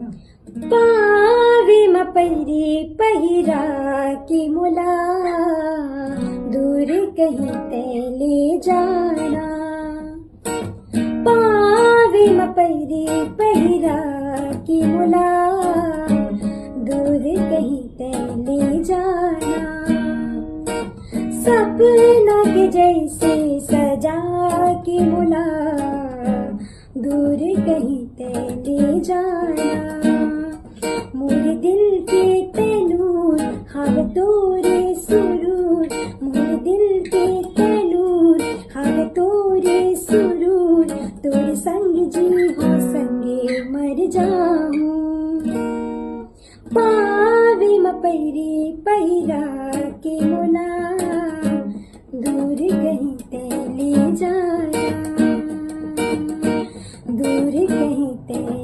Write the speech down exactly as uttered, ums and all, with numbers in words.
पावे म पैरी पहिरा के मोला दूर कहीं तैं ले जाना। पावे म पैरी पहिरा के मोला दूर कहीं तैं ले जाना। सपना के जैसे सजा के मोला दूर कहीं तैं ले जाना। मोर दिल के तैं नूर, हव तोरे सुरूर। मोर दिल के तैं नूर, हव तोरे सुरूर। तोरे संग जीहूँ, संगे मर जाहूँ। पावे म पैरी पहिरा के मोला दूर कहीं तैं ले जाना। दूर कहीं तैं